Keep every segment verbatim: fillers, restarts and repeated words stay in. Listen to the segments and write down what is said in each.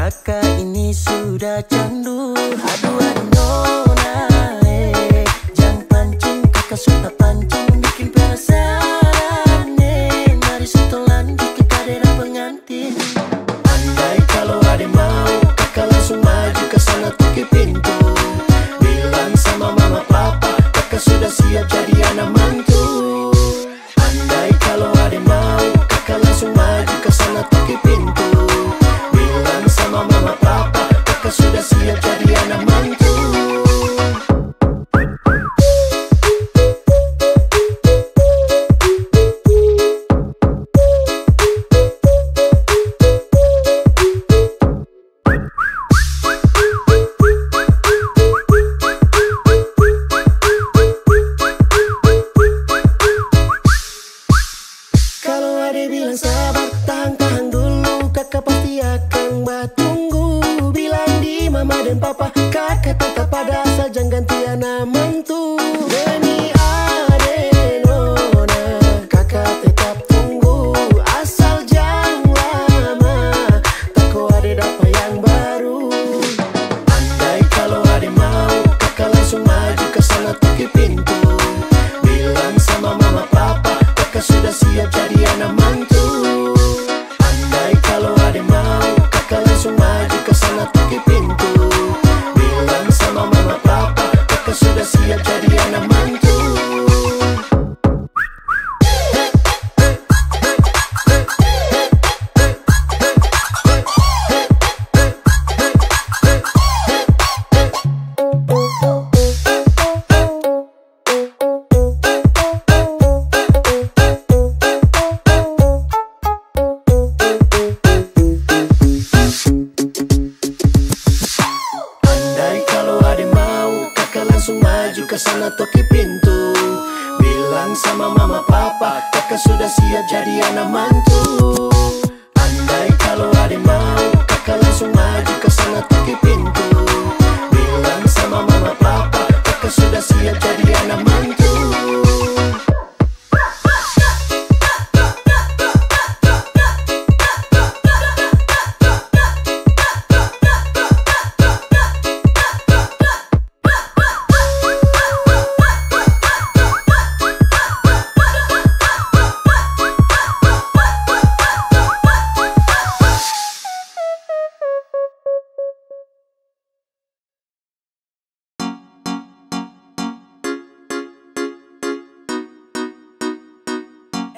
Kaka ini sudah candu. Aduh, aduh, nona, eh. Jang pancing, kaka suka pancing. Bikin penasaran, eh. Mari sudah lanjut, kita ada pengantin. Andai kalau ade mau, kaka langsung maju ke sana, toki pintu. Bilang sama mama papa, kaka sudah siap jadi anak mantu. Andai kalau ade mau, kaka langsung maju ke sana, toki pintu. Bilang sama mama papa, kaka sudah siap jadi anak mantu. Kalau ade bilang sabar, tahan-tahan dulu, kaka pasti akan batunggu. Bilang di mama dan papa, kaka tetap ada, asal jang ganti anak mantu. Demi ade nona, kaka tetap tunggu, asal jang lama, tako ade dapa yang baru. Andai kalau ade mau, kaka langsung maju ke sana, toki pintu. Bilang sama mama papa, kaka sudah siap jadi anak mantu. Andai kalau ade mau, kaka langsung maju ke sana, toki pintu. Bilang sama mama papa, kaka sudah siap jadi anak mantu. Andai kalau ade mau, kaka langsung maju ke sana, toki pintu. Bilang sama mama papa, kaka sudah siap jadi anak mantu. Andai kalau ade mau, kaka langsung maju ke sana, toki pintu. Bilang sama mama papa, kaka sudah siap jadi anak mantu.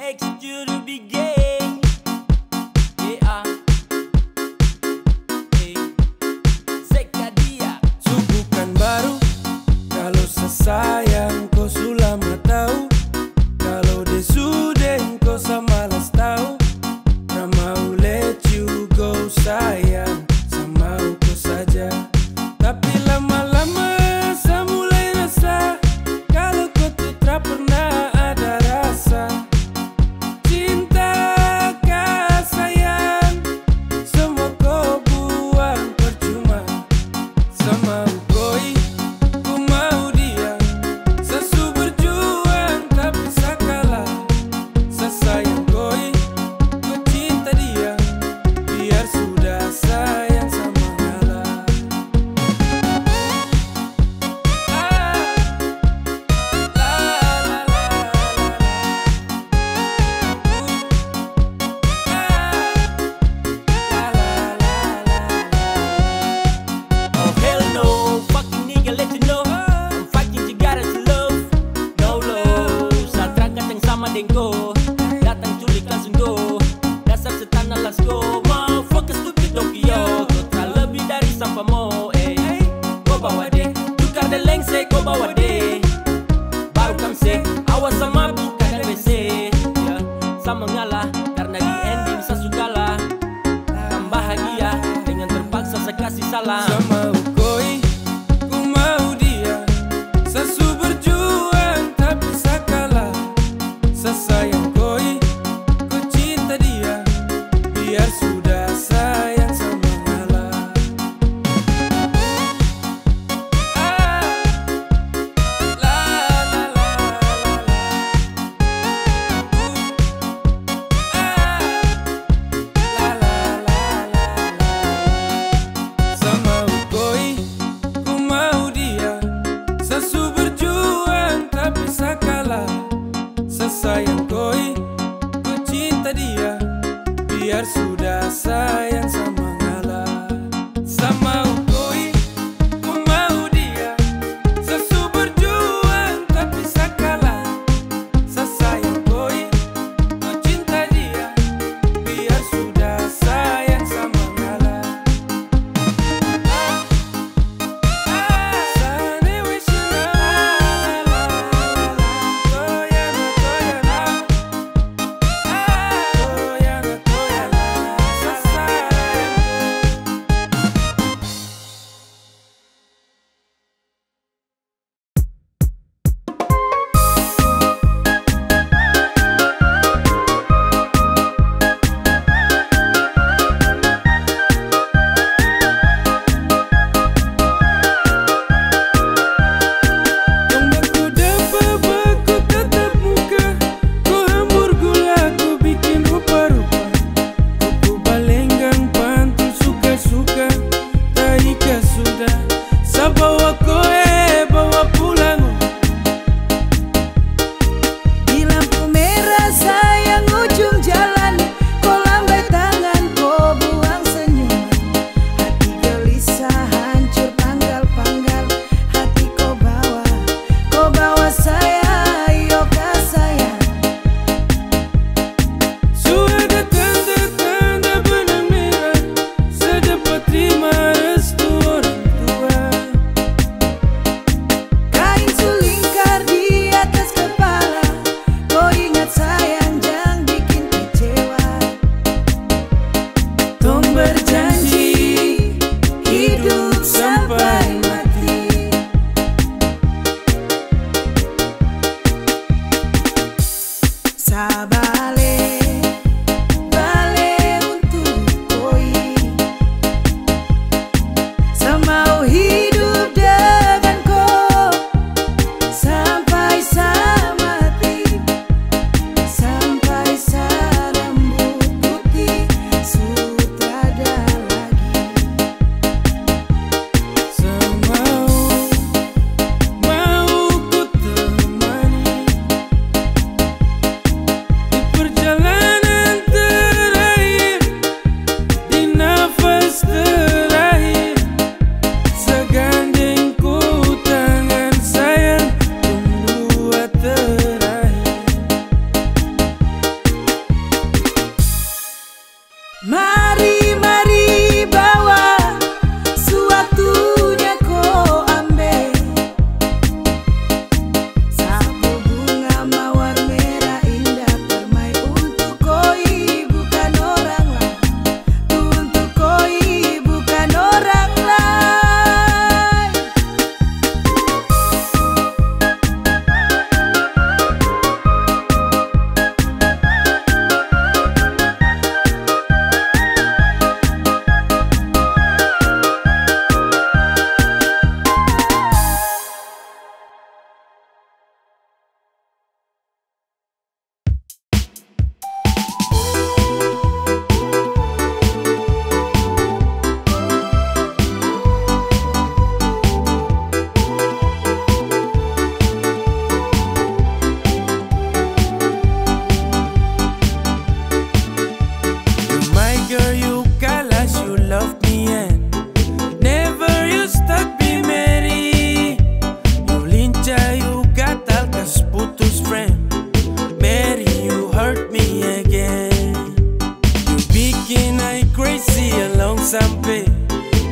X to the big A. Yeah. Hey. Seka dia. Su bukan baru, kalau sa sayang ko su lama tau. Kalau de su deng ko sa malas tau. Ra mau let you go sayang, sa mau ko saja. Tapi lama-lama sa mulai rasa, kalo ko tu tra pernah ada rasa. Cinta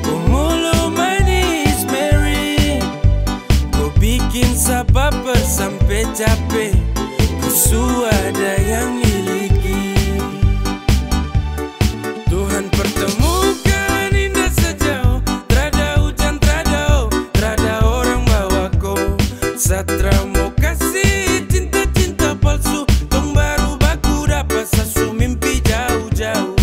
Ko mulu manis Mary, ko bikin sa baper sampe cape, ko su ada yang miliki. Tuhan pertemukan indah sejauh, trada hujan, trada o, trada orang bawa ko. Satra mo kasih cinta-cinta palsu, tong baru baku dapa sa su mimpi jauh-jauh.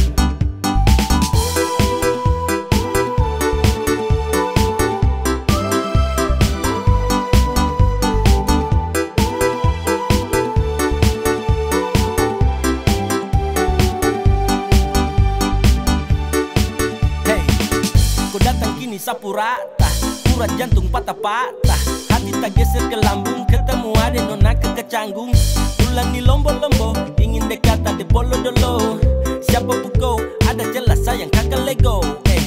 Hey, ko datang kini sapu rata, urat jantung patah-patah, hati tageser ke lambung, ketemu ade nona ke kecanggung, tulang ni lombo-lombo, ingin dekat ade bolo dolo. Siapa pukau, ada jelas sayang kaka lego. Eh,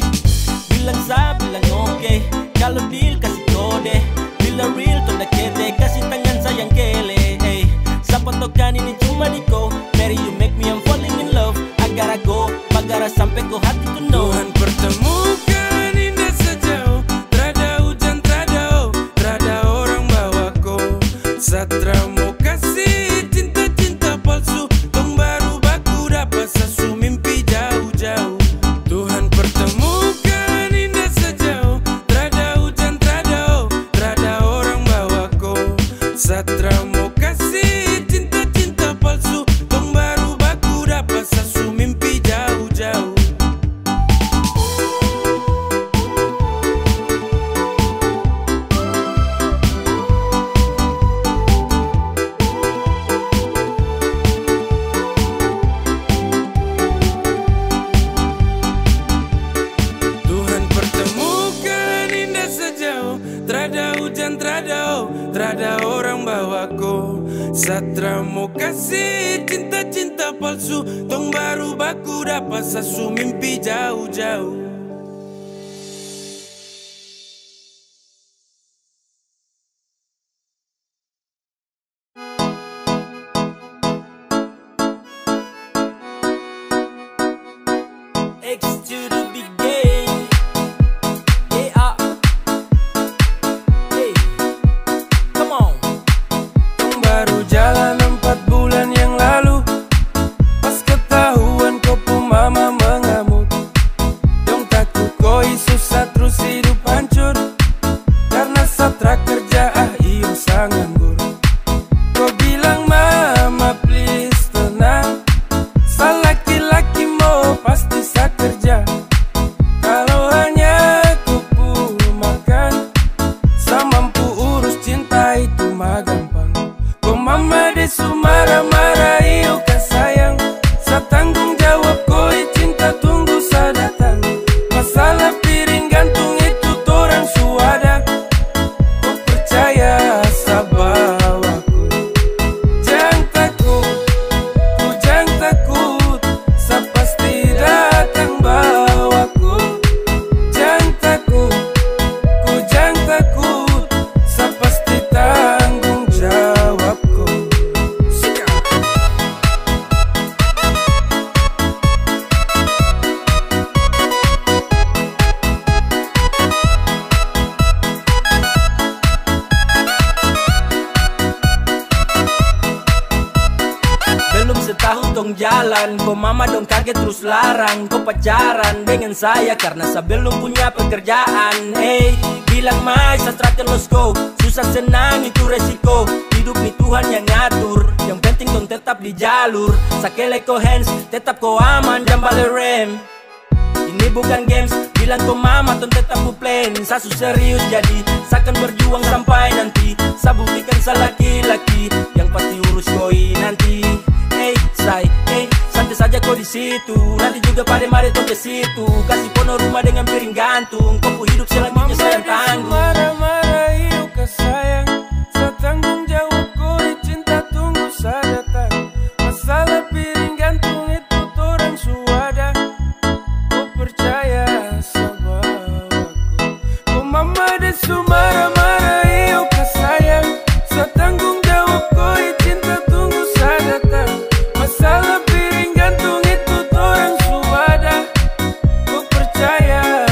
bilang sa bilang oke, kalau deal kasih kode, bila real tonda kete, kasih tangan sayang kele. Eh, sapa tokan ini cuma di ko, Mary you make me I'm falling in love, agar aku bagara sampe ko hati ku no. Tuhan pertemukan indah sejauh, trada hujan, trada o, trada orang bawa ko. Satra mo kasih cinta-cinta palsu, tong baru baku dapa sa su mimpi jauh-jauh. Tuhan pertemukan indah sejauh, trada hujan, trada o, trada orang bawa ko. Satra mo kasih cinta-cinta palsu, tong baru baku dapa sa su mimpi jauh-jauh. Tuhan pertemukan indah sejauh, trada hujan, trada o, trada orang bawa ko. Satra mo kasih cinta-cinta palsu, tong baru baku dapa sa su mimpi jauh-jauh. X to the big game. Yeah. Hey. Come on. Tong baru jalan empat bulan yang lalu. Pas ketahuan ko pu mama mengamuk. Dong takut koi susah trus hidup hancur. Karena satra kerja ah iyo sa nganggur. Ko bilang mama please tenang. Sa laki-laki mo pasti sa kerja. Kalau hanya ko pu makan. Sa mampu urus cinta itu ma gampang. Ko mama de su marah-marah iyo ka sayang. Sa tanggung jawab koi cinta tunggu sa datang. Masalah piring gantung itu torang su ada. Ko percaya sa bawa ko. Jang takut, ko jang takut. Sa pasti datang bawa ko. Jang takut, ko jang takut. Sa pasti tanggung jawab ko. Belum setahun tong jalan, ko mama dong kaget trus larang ko pacaran dengan saya karena sa belum punya pekerjaan. Hey, bilang mai sa traktir los go, susah senang itu resiko. Hidup ni Tuhan yang ngatur, yang penting dong tetap di jalur. Sa kele ko hands, tetap ko aman, jambale rem. Ini bukan games, bilang ko mama tong tetap ku plan. Sa su serius jadi, sa akan berjuang sampai nanti. Sa buktikan sa laki-laki, yang pasti urus koi nanti. Hey, say, hey, santai saja ko di situ. Nanti juga pade mari tong ke situ. Kasih pono rumah dengan piring gantung. Ko pu hidup selanjutnya saya yang tanggung. Marah-marah iyo ka sayang. Sa tanggung jawab koi cinta tunggu sa datang. Masalah piring gantung itu torang su ada. Ko percaya sa bawa ko. Ko mama de su marah-marah iyo ka sayang. Sa tanggung jawab koi cinta tunggu sa datang. Masalah piring gantung itu torang su ada. Ko percaya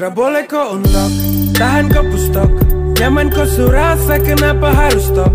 Tra boleh ko unlock, tahan ko pustok. Nyaman ko su rasa, kenapa harus stop?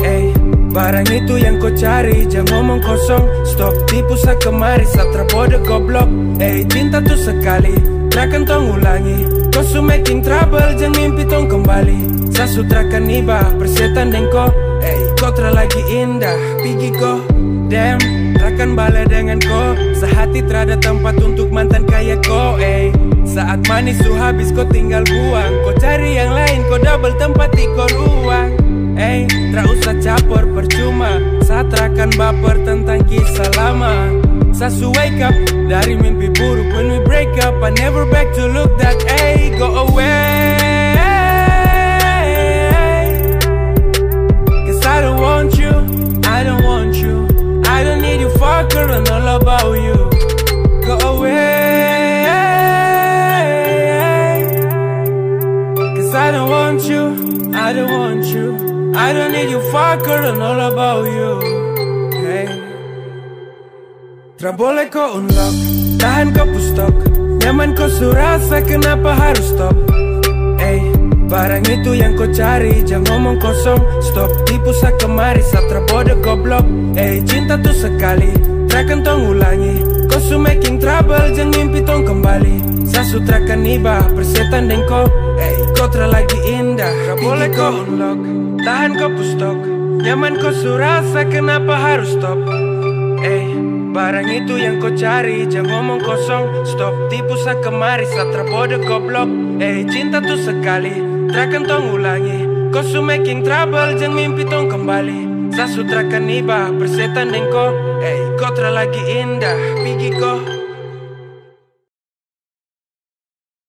Ey, barang itu yang ko cari, jangan ngomong kosong. Stop tipu sa kemari, sa tra bodoh goblok. Ey, cinta tu sekali, trakan tong ulangi. Ko su making trouble, jangan mimpi tong kembali. Sa su trakan iba, persetan deng ko. Ey, ko tra lagi indah, pigi ko. Damn, trakan bale dengan ko. Sehati trada tempat untuk mantan kayak ko, ey. Saat manis su habis, ko tinggal buang. Ko cari yang lain, ko double tempat di ko ruang. Ey, tra usah capor, percuma. Sa trakan baper tentang kisah lama. Sa su wake up dari mimpi buruk when we break up. I never back to look that, ey, go away. Cause I don't want you, I don't want you. I don't need you, fucker, and all about you. Go away. Cause I don't want you, I don't want you. I don't need you, fucker, and all about you. Hey. Tra boleh ko unlock, tahan ko pustok. Nyaman ko su rasa, kenapa harus stop? Ey, barang itu yang ko cari, jangan ngomong kosong. Stop tipu sa kemari, sa tra bodoh goblok. Ey, cinta tu sekali, trakan tong ulangi. Ko su making trouble, jangan mimpi tong kembali. Sa su trakan iba, persetan deng ko. Ey, ko tra lagi indah, tra boleh ko unlock, tahan ko pustok. Nyaman ko su rasa, kenapa harus stop? Ey, barang itu yang ko cari, jangan ngomong kosong. Stop tipu sa kemari, sa tra bodoh goblok. Ey, cinta tu sekali, trakan tong ulangi. Ko su making trouble, jangan mimpi tong kembali. Sa su trakan iba, persetan deng ko. Ey, ko tra lagi indah, pigi ko.